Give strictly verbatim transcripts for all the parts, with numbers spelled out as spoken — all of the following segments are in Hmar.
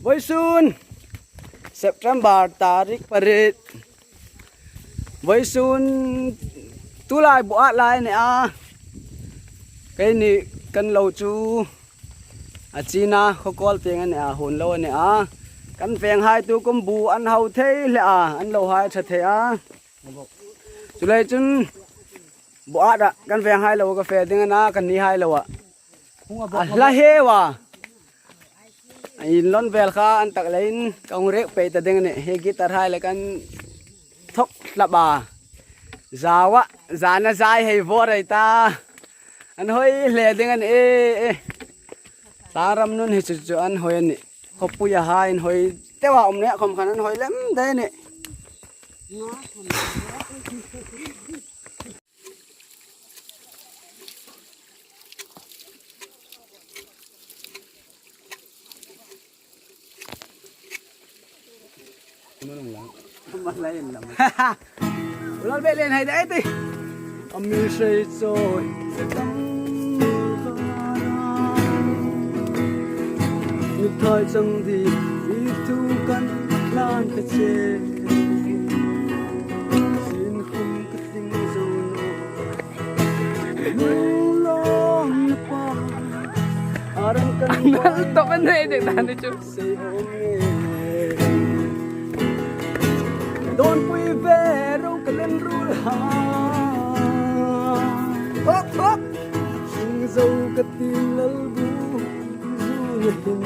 Voisun September tarik parit. Voisun tulai bu a lai ni a. Keini kan lo chu a china khawkawl tieng a ni a, hun lo a ni a. Kan venghai tu kum bu an hau thei hle a, an lo hai ṭha thei a. Chuleiin chun bu a da kan venghai lo ka fe ding a na, kan ni hai lo a. A hla heu a. In lon vel kha an tak leiin ka hung rek pei ta ding a nih. Hi guitar hai le kan thawk hlap a. Zawa, zana zai hei vawr ei ta. An hoi hle ding a nih e, e. Tlangram nun hi chu chu an hoi a nih. Khawpuia hai an hoi. Tewa um ne khom khan an hoi lem dai a nih. Lal be len hai dai ti. Ami sei choi tam ka na. Ni thai chang di i tu kan lan ka che. Sin khum ka ting zo no. Lung long na pa. Arang kan. Mal to kan nei dek dan chu. Sei om e. Don pui ve ro ka len rul ha. Hop, hop. Sing zo ka ti lal bu zu na hin.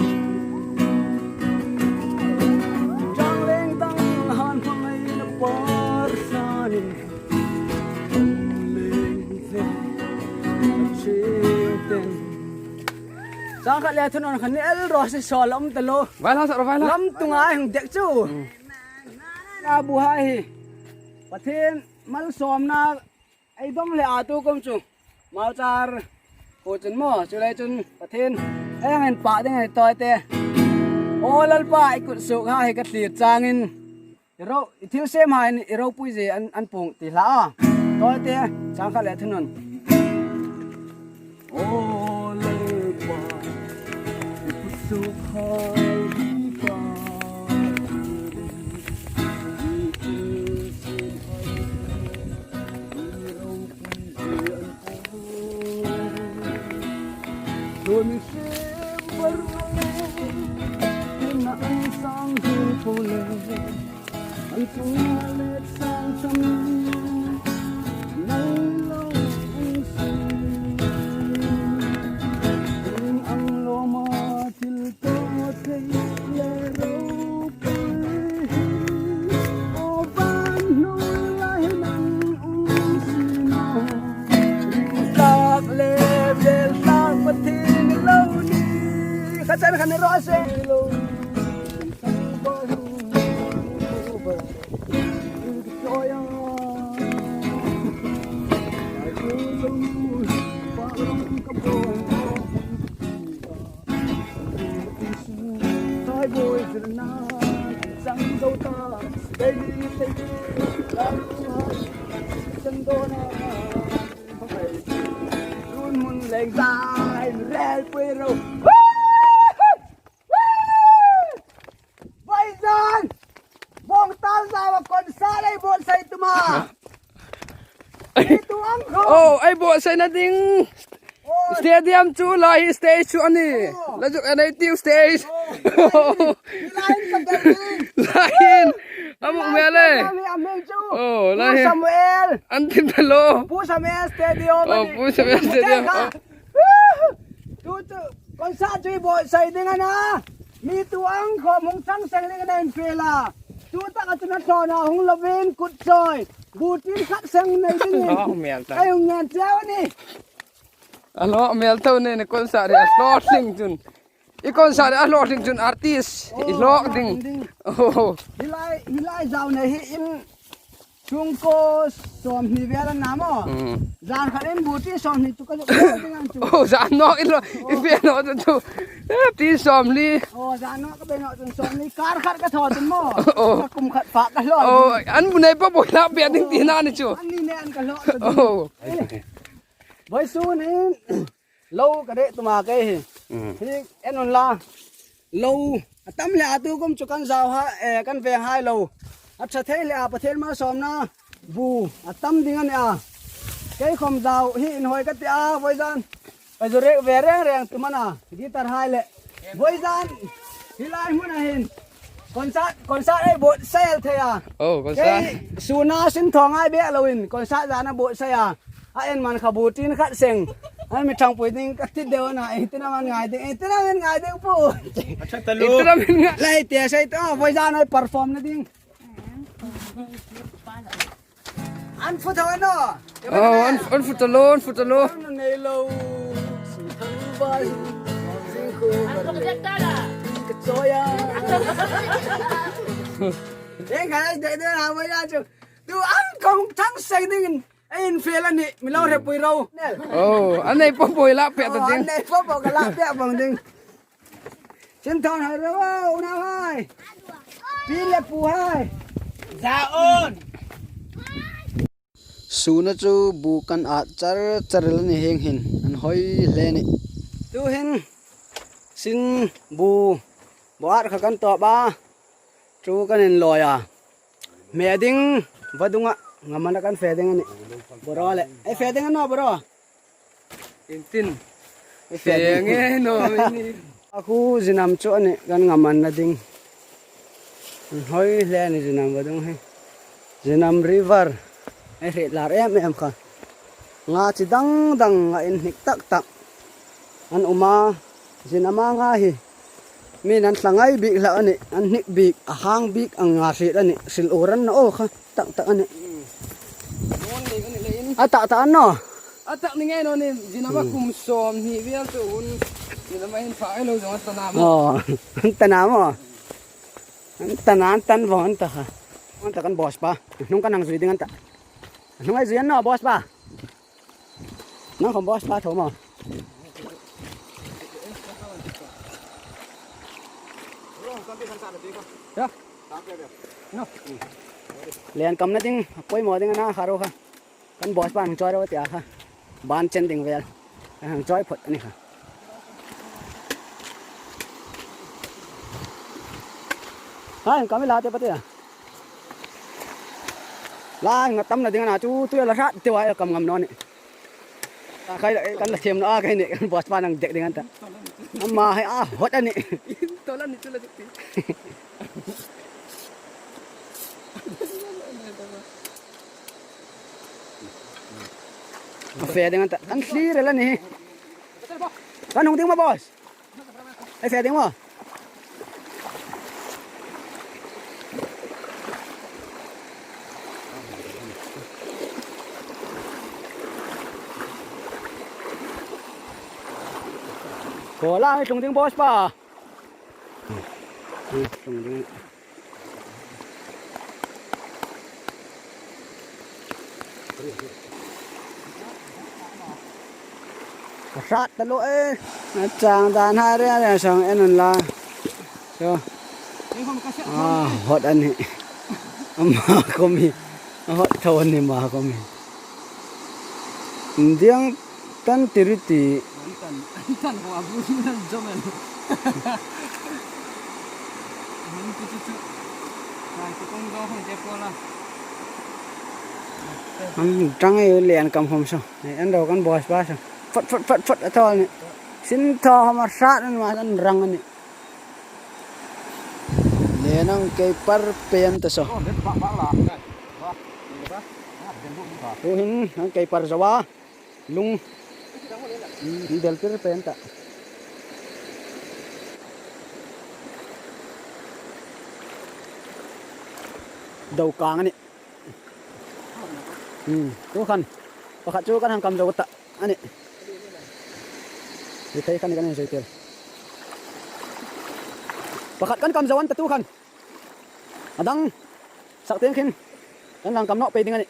Chang leng dang han hmangai na par sanin. Leng ve. Ching ten. Chang khat le thun on khan ni el ro si sol om ta lo. Vai la sa ro vai la. Lam tunga hung dek chu. Hmm. Na bu hai hi. Pathian malsawmna ei dong le a tu kum chu. Malchar pu chun maw, chuleiin chun Pathian ei hang inpâk ding a ni tawi te. Aw Lalpa, i kut suok hai ka thlir changin. I ro, i thil sem hai i ropui zie an, an puong ti hla a. Tawi te, chang khat le thun on. Aw Lalpa, i kut suok hai hi ka. I thil sem hai i ropui zie an puong. Doi mi sem bar le, na an sang hi po le. An chung le sang sang nai lo ang si. Ang lo ma thil to thei le ro pui. O van nu lai nang um si na. Ring tak le bel tak Pathian lo ni. Ka chan khan ro se. Vaizan! Bawngtal zawa concert ei buotsai tum a. Ei tu ang kho. Oh, ei buotsaina ding. Oh. Stadium chu lai hi stage chu a nih. Oh. La zuk en ei tiu stage. Oh. Lai in ka dai ding. Lai in. A muk hmel e. Lai in ka dai ding. Oh, lai hi. Pu Samuel. An tin ta lo. Pu Samuel Stadium a nih. Oh, Pu Samuel Stadium. Woohoo! Tu chu concert chu ei buotsai ding a na. Mi tu ang khom hung chang seng ding a na in fe la. Tu taka chun a thlawna hung lovin kut chawi. Bu tin khat seng nei ding in. Lo hmel ta. Ei hung ngen cheu a nih. A lo hmel ta u ni ni concert a hlawtling chun. I concert a hlawtling chun artist i hlawk ding. Oh. Hi lai, hi lai zau nei hi in. Chungkaw sawmhni vel an na maw? Hmm. Zan khat in bu tin sawmhni chu ka zuk ding ang chu. Oh, zan nawk in lo, i fe nawk chu chu. Eh, tin sawmhni. Oh, zan nawk ka be nawk chun sawmhni kar khat ka thaw chun maw? Oh. Ka kum khat fa ka lo. Oh, an bu nei pa bu la be ding ti na ni chu. An ni ne an ka lo. Oh. Eh. Vawisun hin. Lo ka reh tum a kei hi. Mm. Hi en un la. Lo, a tam hle a, tu kum chu kan zau hai, eh, kan veng hai lo. A ṭha thei hle a, Pathien malsawmna bu a tam ding a nih a. Kei khawm zau hi inhawi ka ti a, vawizan. Ka zu rek ve reng reng tu mana, guitar hai le. Vawizan, hi lai hmuna hin. Concert, concert ei buotsai el thei a. Oh, concert. Kei suna sin thaw ngai bek loin, concert zana buotsai a. A en man kha bu tin khat seng. An mi ṭhangpui ding ka ti deu a na, ei tina man ngai ding, ei tina man ngai ding pu. Ei tina man ngai. Lai te sei to, vawizan ei perform na ding. An fut thaw naw. Oh, an, an fut ta lo, an fut ta lo. An nei lo. Sing thang ba, sing khu. Ka chawi a. Deng khai, deng, deng, ha, vawizan chu. Tu an kong thang seng ding. Ei, in fel a nih, mi lo hrepui ro. Oh, an nei po po la pek ta ding. An nei po po ka la pek vong ding. Sin thawn hai ro, unau hai. Pi le pu hai. Za on. Suna chu bu kan at char char la ni heng hin. An hoi hle ni. Tu hin sin bu, bu at kha kan tawp a. Chu kan inlawi a. Hme ding, vadunga, ngam ana kan fe ding a nih. Boro le. Ei fe ding a naw, boro. Intin. Ei fe ding. Fe nge naw, ini. A khu zinam chu a nih, kan ngam ana ding. Hoi hle ni zinam vadung hi. Zinam river. Ei hriet lar em em kha. Nga chi dang dang a inhnik tak tak. An um a, zinam a nga hi. Mi'n an thla ngai bik hlak a nih, an hnik bik, a hang bik, a nga hriet a nih, sil uran na aw kha, tak tak a nih. A tak tak a naw. A tak ni ngei naw ni, zinam a kum sawmhni vel chu hun, zinam a hin fa ei lo zong a ta na maw. Oh, an ta na maw. An ta na, an tan vong an ta kha. An ta kan boss pa. Hnung kan hang zui ding an ta. Hnung ei zui an naw, boss pa. Nang khawm boss pa thaw maw. Len kam na ding, poimaw ding a na kha ro kha. Kan boss pa hang chawi ro ti a kha. Ban chen ding vel. Hang chawi phawt a ni kha. Hai, kam la te pa te a. La nga tam na ding a na chu, tu la hrat te wa kam ngam naw ni. A khai kan la them na a khai ni, kan boss pa nang dek ding an ta. Ama hai a hot a ni. Tola ni chu la dek. A fe ding an ta. Kan hlir la ni. Kan hung ding maw, boss? Ei fe ding maw? Ko la, tlung ding, boss pa. Tlung ding. Ka hrat ta lo e. A chang dan hai re re sang en un la. Cho. A hot a ni. Ama komi. A hot thaw a ni ma komi. Diang tan tiriti. An tan, an tan ho a bu nan jom en. Hun tu tu tu. Kai tu kong do hong te ko la. An rang e, len kam hom so. An ro kan boss pa so. Fot, fot, fot, fot a thaw ni. Sin thaw hom a hrat an ma an rang a ni. Len ang kei par pen ta so. Tu hin ang kei par zo a. Lung. Hmm, del tir pen ta. Do kang a ni. Hmm, tu khan. Pakhat chu kan hang kam zo ta a ni. Ni thei khan kan zui tir. Pakhat kan kam zo an ta tu khan. A dang sak tieng khin kan hang kam nawk pei ding a ni.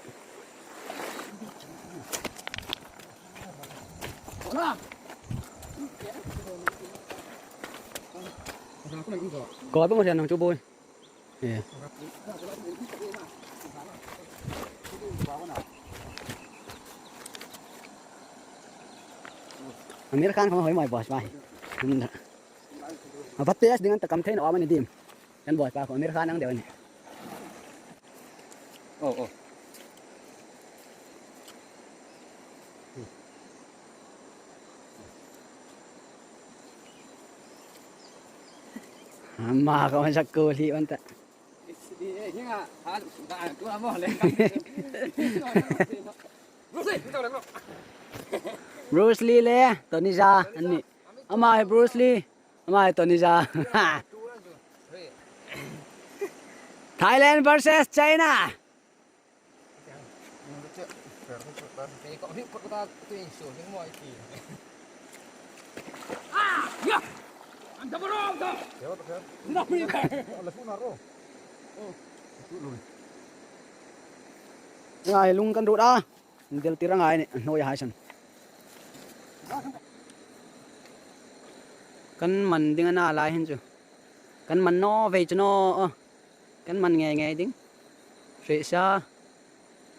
Ko ba mo sian nang chu boi. Eh. Amir Khan khawm hoi mai boss bai. A va test ding an ta, kam thei naw am a ni dim. Kan boss pa khawm Amir Khan ang deu a nih. Oh, oh. Ama khawm sak ko hli an ta. Bruce Lee le Tony Jaa an nih. Ama hi Bruce Lee, ama hi Tony Jaa. Thailand versus China. Ngai lung kan ruot a. Del tir a ngai ni, hnuoia hai san. Kan man ding a na lai hin chu. Kan man naw vei chu naw. Kan man ngei ngei ding. Hrietsa.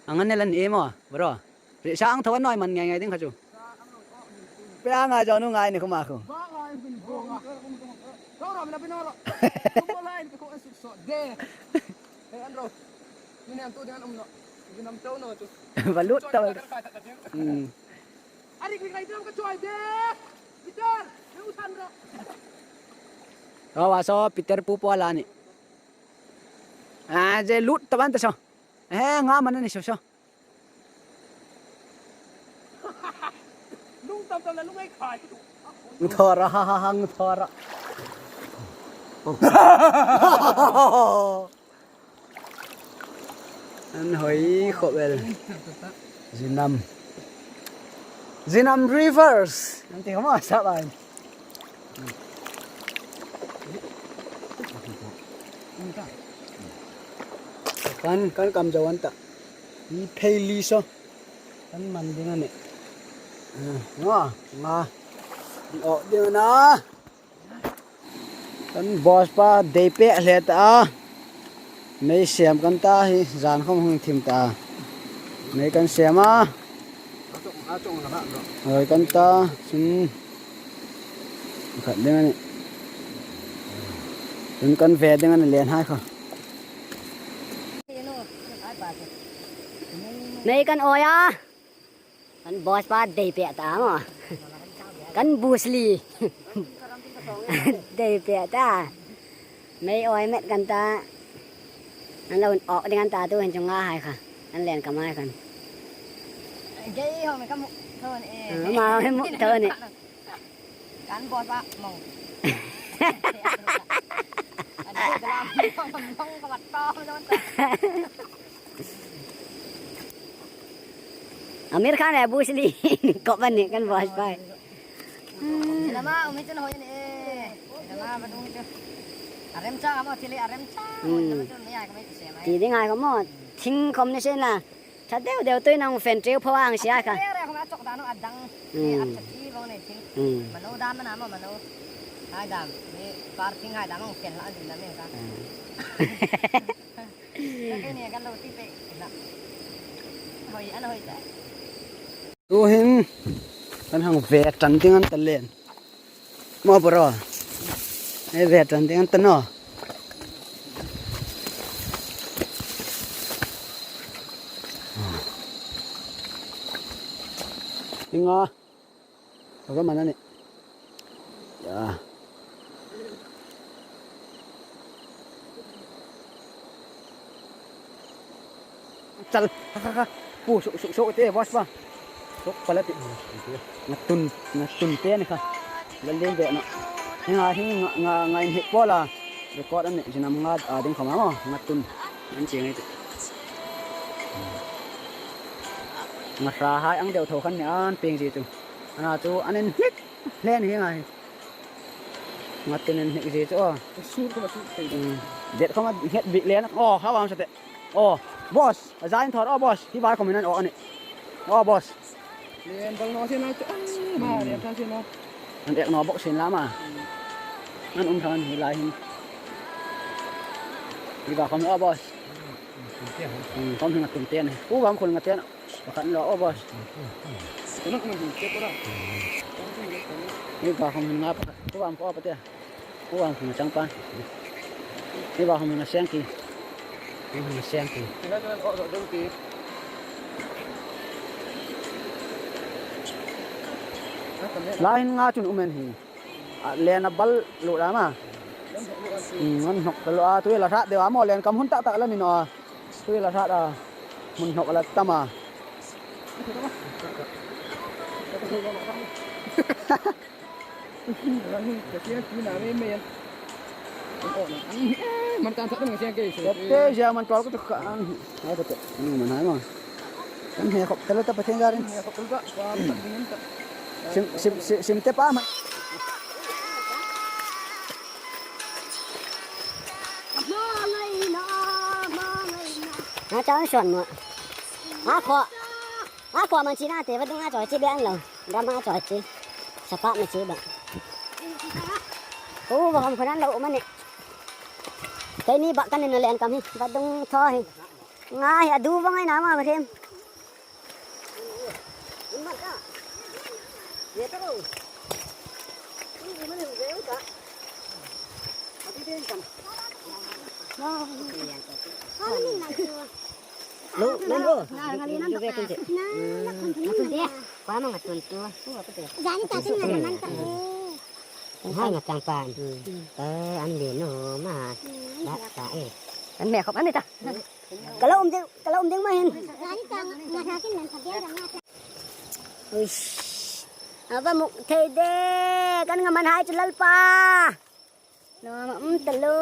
Ang an ne lan e maw, bro. Hrietsa ang tho an naw man ngei ngei ding kha chu. Pe a ngai zo nu ngai ni khuma khu. Va lut ta. Hmm. Aw, a saw Peter pu po la ni. A, je lut ta ban ta saw. He, nga man ni saw saw. Nung tam tam la lung ai khai. Ngu thor a, ha, ha, ha, ngu thor a. An hoi khop el. Zinam. Zinam Rivers. An ti khawm a sa bai. Kan, kan kam zo an ta. Hi phei li saw. Kan man ding a nih. Ah, nga, nga. An awk ding a na. Kan boss pa dei pek hle ta a. Mei sem kan ta hi, zan khawm hung thim ta. Mei kan sem a. Hoi kan ta, sin. Khat ding a nih. Tun kan ve ding a nih, len hai kha. Mei kan awi a. Kan boss pa dei pek ta maw. Kan Bruce Lee. Dei pek ta. Mei awi met kan ta. An lo awk ding an ta tu hin chu nga hai kha. An len kam hai khan. Gei ho me ka muk tho ni. Ah, ma me muk tho ni. Kan boss pa mong. Kan boss pa mong ka mat to. Amir Khan le Bruce Lee kop an ni kan boss pa. Lama umi chun hoi ni. Lama ba dung chu. Arem cha amo thili arem cha. Hmm. Lama chun mi ai ka mai se mai. Ti ding ai ka mo. Thing khawm ni se na. Tha deu deu tui nang fen treu pho ang sia kha. Re re khawm a chok dan a dang. Hmm. Ni a tha ti vong ni thing. Hmm. Mano dam na mo mano. Hai dam. Ni par thing hai dam ang fen la an ding dam ni ka. Hmm. Ka ke ni kan lo ti pe na. Hoi, an hoi ta. Tuhin kan hang ve ṭan ding an ta len. Maw bro. Hei ve ṭan ding an ta naw. Inga. Ka man a nih. Ya. Chal, ha, ha, ha. Pu, suk, suk, suk te, boss pa. Suk pala ti. Nga tun, nga tun te ni kha. Lal len ve na. Hi nga, hi nga, nga, nga in hek po la. Record an ni, jinam nga a ding khawm a maw. Nga tun. An chi ngai ti. Nga hra hai ang deu tho khan ni an ping ji tu. Ana chu an in hek. Hlen hi ngai. Nga tun in hek ji chu aw. Sur ko su. Hmm. Det khawm a het bik len. Aw, ha wam sa te. Aw, boss. A zain thor, aw, boss. Hi vai khawm in an aw a nih. Aw, boss. Len bal naw si na chu. Ma, len tha si na. An ek naw bok sin la ma. An um than hi lai hin. Hi vai khawm, aw, boss. Hmm, khawm hi nga tun te ni. U wam khul nga te na. Pakhat lo, aw, boss. Hi va khawm hin nga pakhat. U wam ko pa te. Ua hung chang pan. Ni ba hung na siang ki. Hung na siang ki. Lai hin nga chun um en hi. A, len a bal lo ra ma. Hmm, ngan hnawk ta lo a, tui la hrat deu a maw, len kam hun tak tak la ni naw a. Tui la hrat a, hmun hnawk la tam a. Man tan sa kan siang ke. Te ja man tol ko ka an. Ai ko te. Ni man hai ma. Kan he khop tele ta Pathien zarin. Sim, sim, sim, sim te pa ma. Na chang son mo. A kho. A kho man chi na te, vadung a choi chi be an lo. Dam a choi chi. Sapa ma chi ba. Ko ba hom khonan lo ma ni. Keini ba kan ni len kam hi. Vadung thaw hi. Nga hi a du vang ai na ma ba them. Lo, lo, lo. Lo ve kun te. Lo kun te. Kwa ma ngat kun tu. Zani ta tin ngat man ta. Hai ngat tang pan. Eh, an le no ma. La ta e. An me khop an ni ta. Ka lo um ding, ka lo um ding ma hin. Uish. A va muk thei de, kan nga man hai chu Lalpa. Naw ma um ta lo.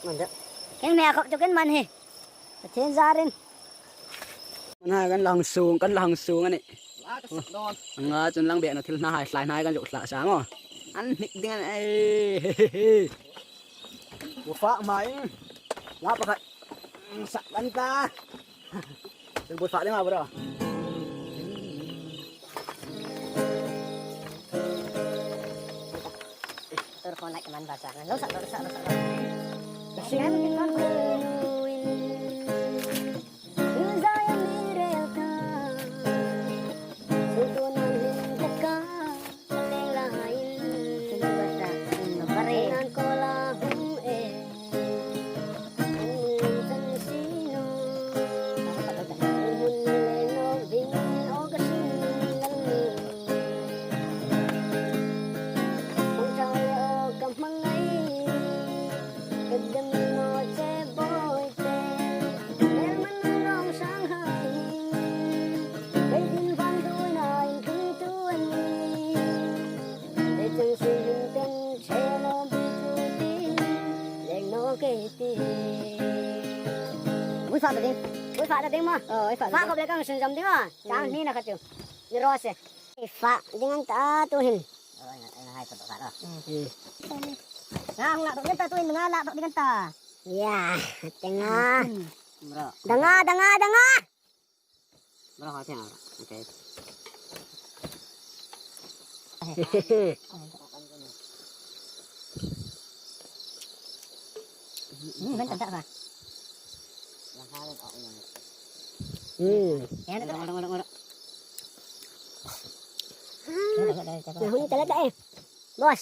Man da. Ken me khop chu ken man hi. Pathien zarin. Man hai kan la hang sung, kan la hang sung a nih. Nga chun lang be na thil hna hai, hlai hna hai kan zuk hla sa maw. An hnik ding a nih. Bu fak mai. La pakhat. Sak kan ta. Ken bu fak ding a bro. Tor khon lai ka man ba sa. Lo sa, lo sa, lo sa. Bui fa ta ding. Bui fa ta ding ma. Oi, fa ta ding. Fa khop le kan sun jam ding a. Chang ni na kha chu. Ni ro se. Fa ding ang ta tu hin. Oi, nga, nga hai ko to ka ro. Hmm. Nga, nga to ding ta tu hin, nga la to ding ta. Ya, tenga. Hmm. Bro. Danga, danga, danga. Bro, ha, tenga. Okay. Hmm, kan tak, tak, Pak. Hmm. Ya, tak, tak. Nah, hun tala ta eh. Boss.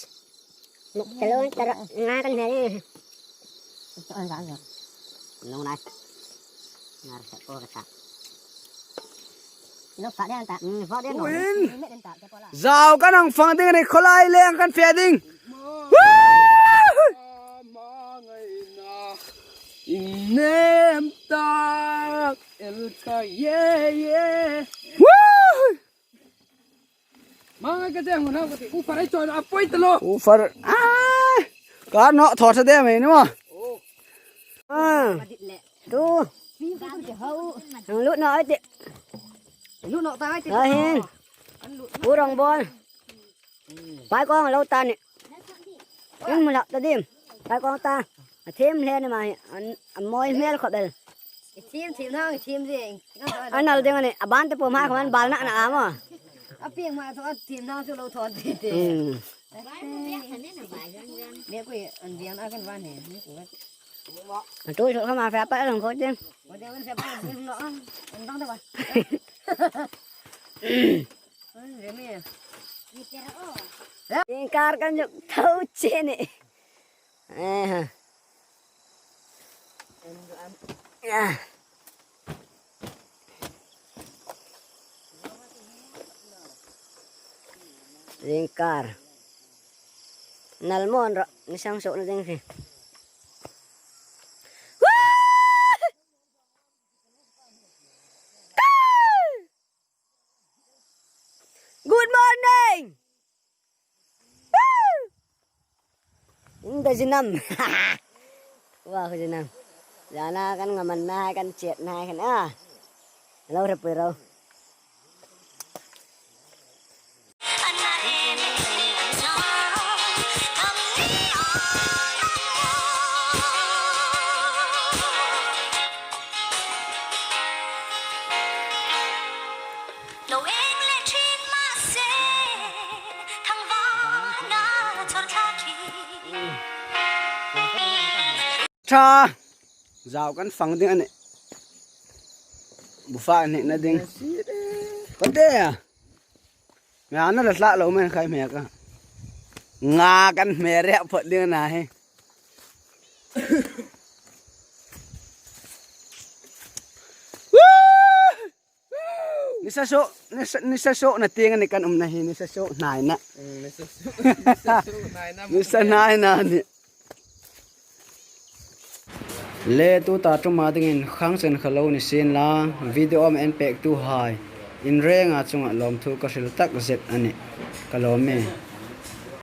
Nuk tala ta nga kan hal eh. Nung nai. Ngar sa ko ka sa. Lo fa den ta. Hmm, fa den. Zau kan hang fang ding ni, khawlai leng kan fe ding. Woo! Innem tak el ka ye ye. Woo! Mangai ka jeng huna ka ti, u far ai chon a poi ta lo. U far. Ai. Ka no thor sa de mai ni ma. Oh. Ah. Tu. Ang lut no ai ti. Lut no ta ai ti. Ahin. An lut. U rong bol. Pai kong lo ta ni. Eng mula ta dim. Pai kong ta. A thim hle ni ma hi. An, a moi hmel khop el. Thim, thim nang, thim ding. An nal ding a ni. A ban te pum ha khaman bal na na a maw. A pieng ma chu a thim nang chu lo thon ti ti. Hmm. Me kui an viang a kan van ni. Ni ku. An tu chu khama fe pa long kho ding. Wa de an fe pa long lo. An dang da ba. An ve me. Zingkar kan zuk tho che ni. Eh. Ah. Zingkar. Nal mon ro, ni sang so na ding si. Woo! Good morning. Woo! Inda jinam. Wah, jinam. Jana kan ngaman na kan chet na kan ah. Hello, Rapiro. Tha. Zau kan fang ding a nih. Bufa a nih na ding. Pate a. Nga na la hla lo men khai mek a. Nga kan hme re phot ding na hi. Woo! Nisa so, nisa, nisa so na tieng a ni kan umna hi, nisa so hnaina. Mm, nisa so, nisa so hnaina. Nisa hnaina ni. Le tuta ṭuma dingin khang chen kha lo ni sien la, video am en pektuhai in renga chunga lawmthu ka hril tak zet a nih. Ka lawm e.